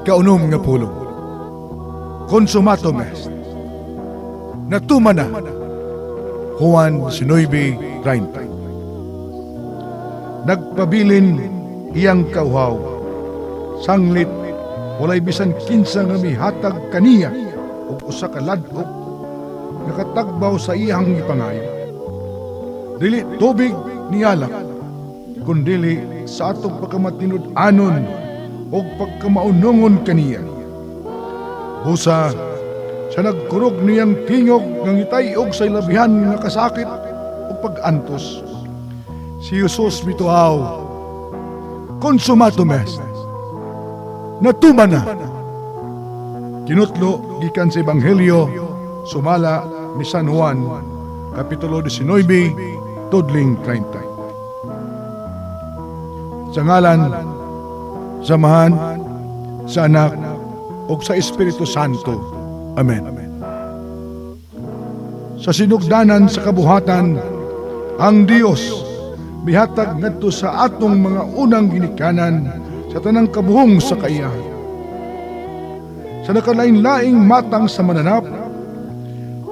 Ikaunom nga pulong. Consummatum est. Natuman na. Juan 19:30. Nagpabilin iyang kauhaw. Sanglit walay bisan kinsa nga mihatag kaniya og usa ka ladok nga katagbaw sa iyang gipangayo. Dili tubig ni alak, kundili sa atong pagkamatinud-anon ug pagkamaunongon kaniya. Busa sa nagkurog niyang tingog nga ngitay-og sa ilabihan nga kasakit ug pag-antos, si Jesus mituaw, "Consummatum est." Natuman na. Kinutlo gikan sa Ebanghelyo sumala ni San Juan, Kapitulo 19, tudling 30. Sa ngalan sa Amahan, sa Anak, ug sa Espiritu Santo. Amen. Sa sinugdanan sa kabuhatan, ang Dios mihatag ngadto sa atong mga unang ginikanan sa tanang kabuhong sa kaiyahan. Sa nakalain-laing matang sa mananap,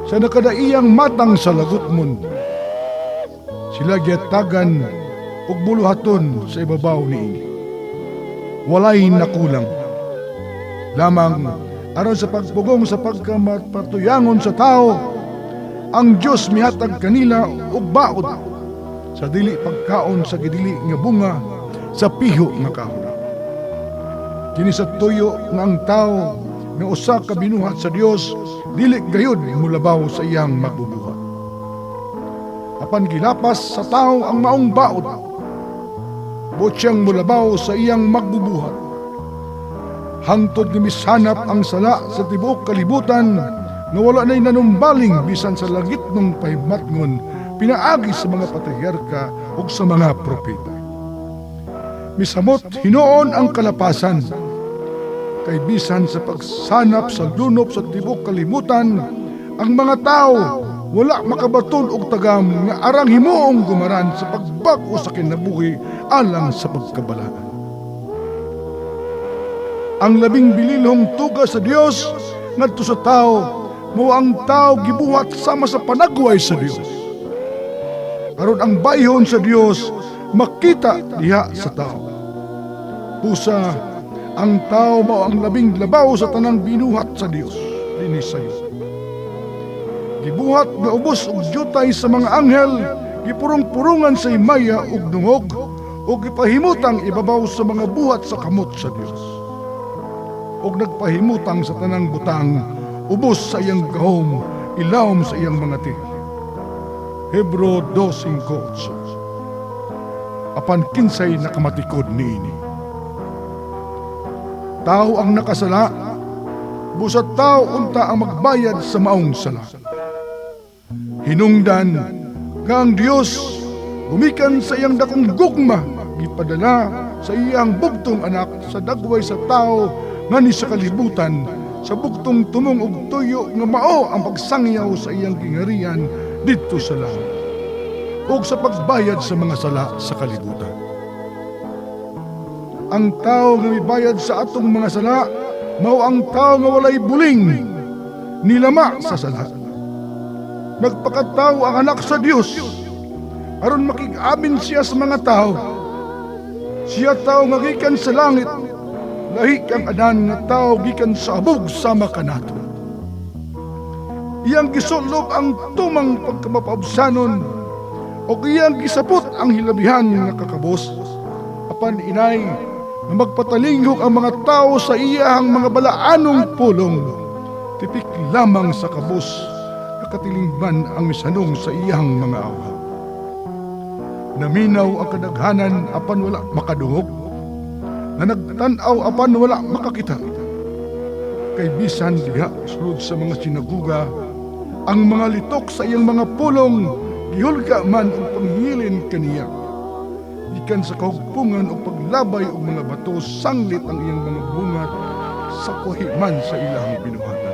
sa nakadaiyang matang sa lagutmon, sila gihatagan og buluhaton sa ibabaw niini. Walay nakulang. Lamang aron sa pagpugong sa pagkamapatuyangon sa tao, ang Dios mihatag kanila og baod sa dili pagkaon sa gidili nga bunga sa piho nga kahoy. Kini sa tuyo nga ang tao nga usa ka binuhat sa Dios dili gayud mulabaw sa iyang magbubuhat. Apan gilapas sa tao ang maong baod. Buot siyang mulabaw sa iyang magbubuhat. Hangtod nga misanap ang sala sa tibuok kalibutan nga wala na'y nanumbaling bisan sa langitnong pahigmatngon pinaagi sa mga patriarka ug sa mga propeta. Misamot hinuon ang kalapasan kay bisan sa pagsanap sa lunop sa tibuok kalibutan, ang mga tao wala makabaton og tagam nga arang himuong gumaran sa pagbag-o sa kinabuhi alang sa pagkabalaan. Ang labing bililhong tuga sa Dios ngadto sa tao mao ang tao gibuhat sama sa panagway sa Dios. Aron ang bayhon sa Dios makita diha sa tao. Busa ang tao mao ang labing labaw sa tanang binuhat sa Dios dinhi sayo. Gibuhat nga ubos og dyutay sa mga anghel, gipurong-purungan sa himaya ug dungog, ug gipahimutang ibabaw sa mga buhat sa kamot sa Dios. Ug nagpahimutang sa tanang butang ubos sa iyang gahom, ilawom sa iyang mga tiil. Hebreo 2:5-8. Apan kinsay nakamatikod niini? Tao ang nakasala, busa tao unta ang magbayad sa maong sala. Hinungdan nga ang Dios gumikan sa iyang dakong gugma, gipadala sa iyang bugtong anak sa dagway sa tao nganhi sa kalibutan sa bugtong tumong og tuyo nga mao ang pagsangyaw sa iyang gingarian didto sa langit ug sa pagbayad sa mga sala sa kalibutan. Ang tao nga mibayad sa atong mga sala mao ang tao nga walay buling, nilama sa sala. Nagpakatao ang anak sa Dios aron makig-amin siya sa mga tao. Siya tao nga gikan sa langit, lahi kang Adan nga tao gikan sa abog sama kanato. Iyang gisulob ang tumang pagkamapaubsanon ug iyang gisapot ang hilabihan nga kakabos. Apan inay nga magpatalinghok ang mga tao sa iyahang mga balaanong pulong, tipik lamang sa kabos nga katilingban ang misanong sa iyahang mga awhag. Naminaw ang kadaghanan apan wala makadungog, na nagtan-aw apan wala makakita. Kay bisan diha sulod sa mga sinaguga, ang mga litok sa iyang mga pulong gihulga man og panghilin kaniya. Gikan sa kahugpungan og paglabay og mga bato sanglit ang iyang mga bungat sa kuhi man sa ilang binuhatan.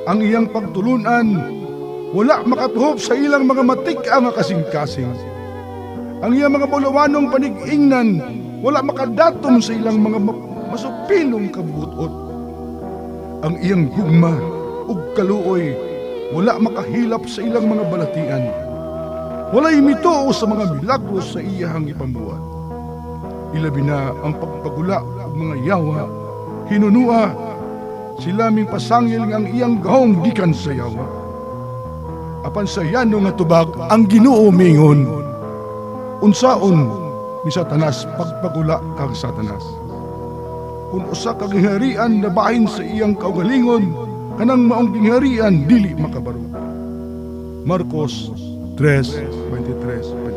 Ang iyang pagtulunan wala makatuhop sa ilang mga matig-a nga kasing-kasing. Ang iyang mga bulawanong panig-ingnan wala makadatom sa ilang mga masupilong kabuot. Ang iyang gugma ug kaluoy wala makahilap sa ilang mga balatian. Walay mituo sa mga milagro sa iyahang ipambuhat. Ilabi na ang pagpagula og mga yawa, hinunua, sila mipasangil nga ang iyang gahom gikan sa yawa. Apan sa yano nga tubag, ang Ginoo mingon, "Unsaon ni Satanas pagpagula kang Satanas? Kung usa ka gingharian nabahin sa iyang kaugalingon, kanang maong gingharian dili makabaro." Marcos 3:23-24.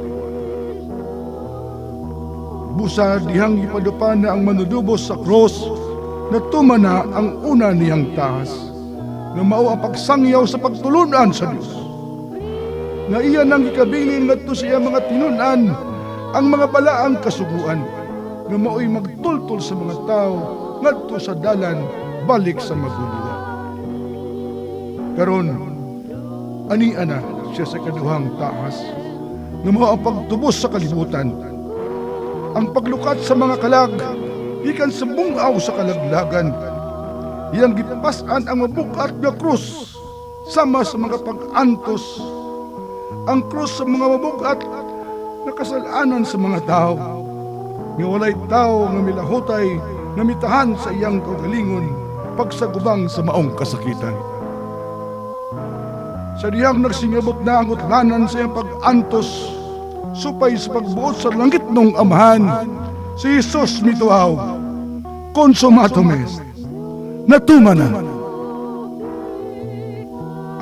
Busa dihang ipadupa na ang manunubos sa cross, natuman na ang una niyang tahas, nga mao ang pagsangyaw sa pagtulunan sa Dios. Nga iya nang gikabilin ngadto sa iyang mga tinun-an ang mga balaang kasuguan, nga mao'y magtultol sa mga tao ngadto sa dalan balik sa maguluwa. Karon, ani ana siya sa kaduhang tahas, nga mao ang pagtubos sa kalibutan, ang paglukat sa mga kalag gikan sa bungaw sa kalaglagan. Iyang gipas-an ang mabukat nga krus sama sa mga pag-antos, ang krus sa mga mabukat na kasalanan sa mga tao, nga walay tao nga milahutay nga mitahan sa iyang kaugalingon pagsagubang sa maong kasakitan. Sa dihang nagsingabot na ang utlanan sa iyang pag-antos, supay sa pagbuot sa langitnong Amahan, si Jesus mituaw, "Consummatum est," natuman na.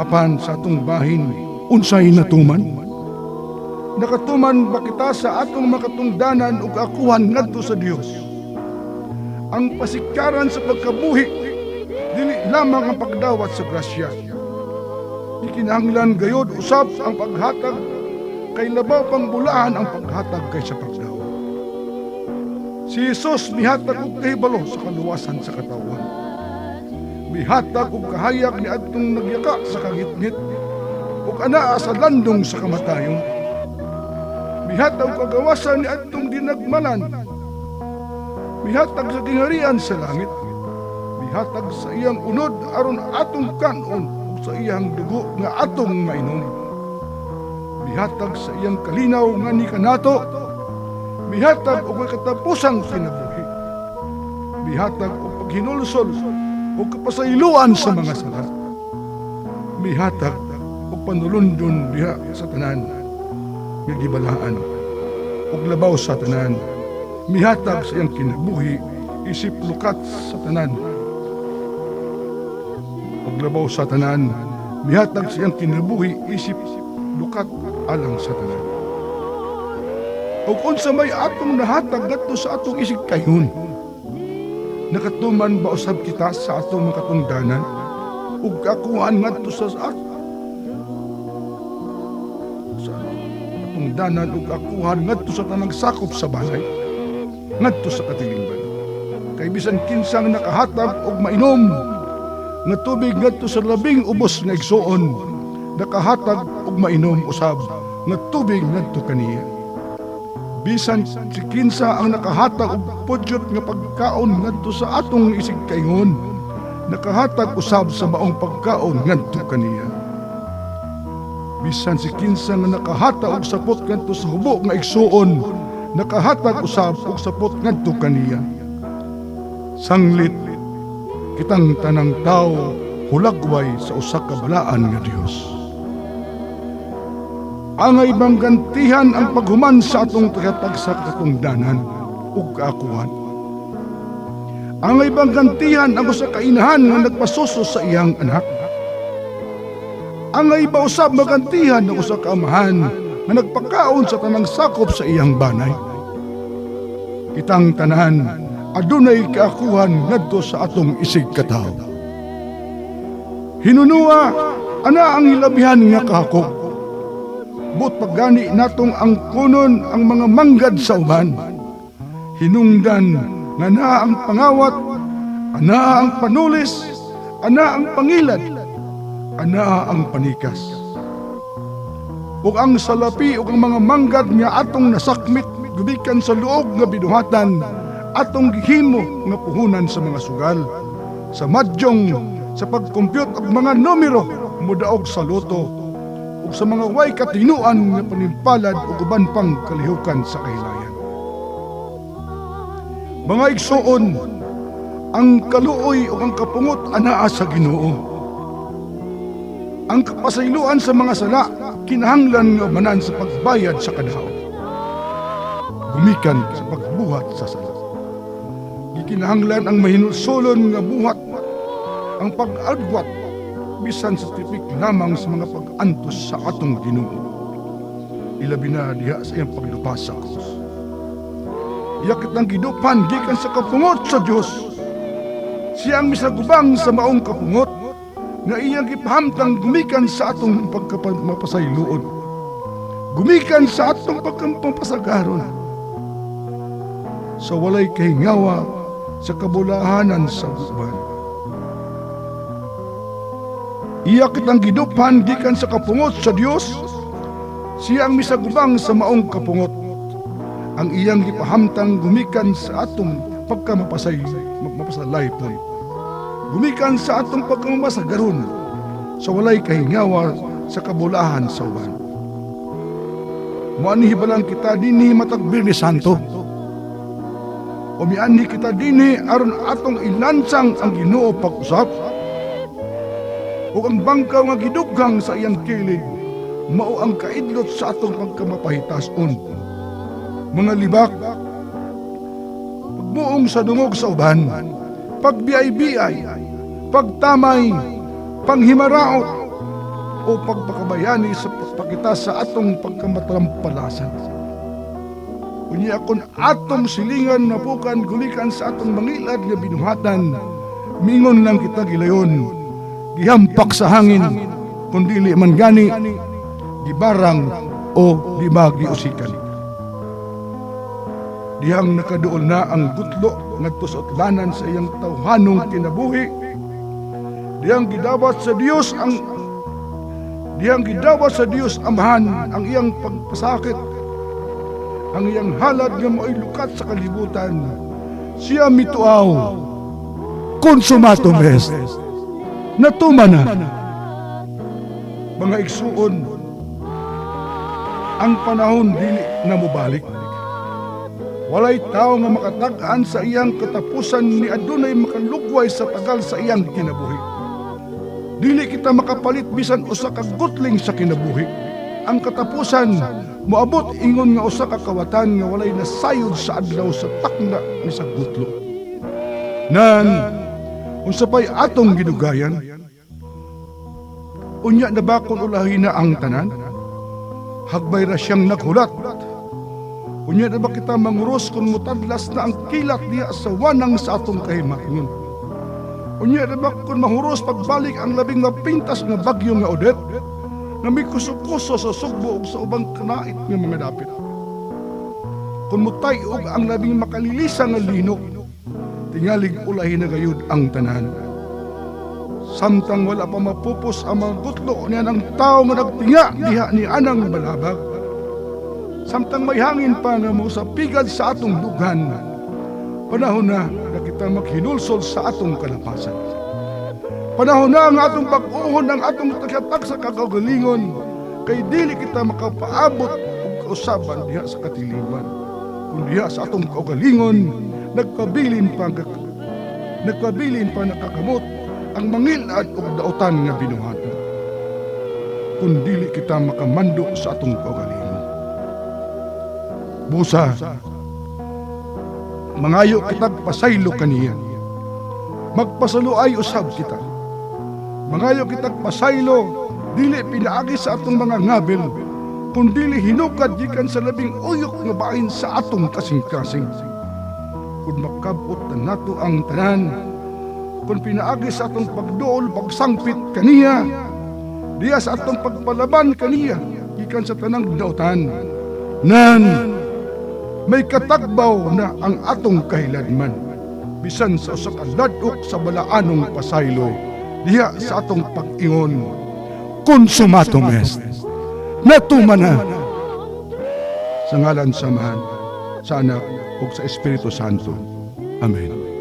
Apan sa atong bahin, unsay natuman? Nakatuman ba kita sa atong makatungdanan ug akuhan ngadto sa Dios? Ang pasikaran sa pagkabuhi dili lamang ang pagdawat sa grasya. Gikinahanglan gayod usab ang paghatag, kay labaw pang bulahan ang paghatag kaysa pagdawat. Si Jesus mihatag og kahibalo sa kaluwasan sa katawhan. Mihatag og kahayag niadtong nagyaka sa kangitngit ug anaa sa landong sa kamatayon. Mihatag og kagawasan niadtong dinagmanan. Mihatag sa gingharian sa langit. Mihatag sa iyang unod aron atong kanon ug sa iyang dugo nga atong mainom. Mihatag sa iyang kalinaw nga ni kanato. Mihatag og katapusang kinabuhi. Mihatag og paghinulsol ug kapasayloan sa mga sala. Mihatag og panulundon diha sa tanan nga gibalaan, ug labaw sa tanan, mihatag sa iyang kinabuhi isip lukat sa tanan. Ug labaw sa tanan, mihatag sa iyang kinabuhi isip lukat alang sa tanan. Ug unsa may atong nahatag ngadto sa atong isig kaingon? Nakatuman ba usab kita sa atong mga katungdanan ug kakuan ngadto sa katungdanan ug akuhan ngadto sa tanang sakop sa balay, ngadto sa katilingban? Kay bisan kinsang nakahatag og mainom nga tubig ngadto sa labing ubos nga igsuon, nakahatag og mainom usab nga tubig ngadto kaniya. Bisan si kinsa ang nakahatag og pudyot nga pagkaon ngadto sa atong isig kaingon, nakahatag usab sa maong pagkaon ngadto kaniya. Bisan si kinsa nga nakahatag og sapot ngadto sa hubo nga igsuon, nakahatag usab og sapot ngadto kaniya. Sanglit kitang tanang tao hulagway sa usa ka balaan nga Dios. Angay bang gantihan ang paghuman sa atong paghatag sa katungdanan ug kaakuhan? Angay bang gantihan ang usa ka inahan nga nagpasuso sa iyang anak? Angay ba usab magantihan ang usa ka amahan nga nagpakaon sa tanang sakop sa iyang banay? Kitang tanan adunay kaakuhan ngadto sa atong isig katawo. Hinunua, ana ang hilabihan nga kahakog. Buot paggani natong angkonon ang mga manggad sa uban. Hinungdan nga naa ang pangawat, anaa ang panulis, anaa ang pangilad, anaa ang panikas. Ug ang salapi ug ang mga manggad nga atong nasakmit gumikan sa luog nga binuhatan, atong gihimo nga puhunan sa mga sugal, sa mahjong, sa pagkompyut og mga numero, mudaog sa lotto, ug sa mga way katinuan nga panimpalad ug uban pang kalihukan sa kahilayan. Mga igsuon, ang kaluoy ug ang kapungot anaa sa Ginoo. Ang kapasayloan sa mga sala kinahanglan nga umanan sa pagbayad sa kadaot gumikan sa pagbuhat sa sala. Gikinahanglan ang mahinulsolon nga buhat, ang pag-agwat bisan sa tipik lamang sa mga pag-antos sa atong Ginoo. Ilabi na diha sa iyang paglupas sa krus. Iya kitang giduphan gikan sa kapungot sa Dios. Siya ang misagubang sa maong kapungot nga iyang gipahamtang gumikan sa atong pagkamapasayloon. Gumikan sa atong pagkamapasagaron. Sa walay kahingawa sa kabulahanan sa uban. Iya kitang giduphan gikan sa kapungot sa Dios. Siya ang misagubang sa maong kapungot. Ang iyang gipahamtang gumikan sa atong pagkamapasay mapasalaypon. Gumikan sa atong pagkamasagaron sa walay kahingawa sa kabulahan sa uban. Muanhi balang kita dinhi matag Biyernes Santo? O mianhi kita dinhi aron atong ilansang ang Ginoo pag-usap? Ug ang bangkaw nga gidugang sa iyang kilid mao ang kaidlot sa atong pagkamapahitason? Mga libak, pagbuong sa dungog sa uban, pagbiay-biay, pagtamay, panghimaraot, o pagpakabayani sa pagpakita sa atong pagkamatalampalasan. Unya kon atong silingan napukan gumikan sa atong mangilad nga binuhatan, mingon lang kita gilayon, gihampak sa hangin, kung dili man gani, gibarang o di ba giusikan. Dihang nakaduol na ang gutlo ngadto sa utlanan sa iyang tawhanong kinabuhi. Dihang gidawat sa Dios Amahan ang iyang pagpasakit. Ang iyang halad nga mao'y lukat sa kalibutan. Siya mituaw. "Consummatum est." Natuman na. Mga igsuon, ang panahon dili na mobalik. Walay tao nga makatag-an sa iyang katapusan ni adunay makalugway sa tagal sa iyang kinabuhi. Dili kita makapalit bisan usa ka gutling sa kinabuhi. Ang katapusan moabot ingon nga usa ka kawatan nga walay nasayod sa adlaw sa takna ni sa gutlo. Nan, unsa pay atong gidugayan? Unya na ba kung ulahi na ang tanan? Hagbay ra siyang naghulat. Unya na ba kita manguros kung mutadlas na ang kilat diha sa wanang sa atong kahimagngon? Unya na ba kung mahuros pagbalik ang labing mapintas nga bagyo nga Odette nga may kuso-kuso sa Sugbo ug sa ubang kanait nga mga dapit? Kung mutay-og ang labing makalilisa nga linok, tingalig ulahi na gayud ang tanan. Samtang wala pa mapupos ang mga gutlo niya ng tao nga nagtinga diha ni anang balabag. Samtang may hangin pa nga mo sa pigad sa atong dughan, panahon na na kita maghinulsol sa atong kalapasan. Panahon na ang atong bag-ohon ang atong tagsa sa kagagalingon kay dili kita makapaabot og kausaban diha sa katiliman. Kun diha sa atong kaugalingon nagpabilin pa nakakamot ang mangilad og dautan nga binuhatan. Kun dili kita makamando sa atong kaugalingon. Busa, mangayo kitag pasaylo kaniya. Magpasaluay usab kita. Mangayo kitag pasaylo, dili pinaagi sa atong mga ngabil, kun dili hinukad gikan sa labing uyok nga bahin sa atong kasing-kasing. Kung makabot na nato ang tanan, kung pinaagi sa atong pagduol, pagsangpit kaniya, diya sa atong pagpalaban kaniya, gikan sa tanang dautan, nan, may katagbaw na ang atong kahiladman, bisan sa usa ka ladok sa balaanong pasaylo, diha sa atong pag-ingon, "Consummatum est." Natuman na. Sa ngalan sa Amahan, sa Anak, ug sa Espiritu Santo. Amen.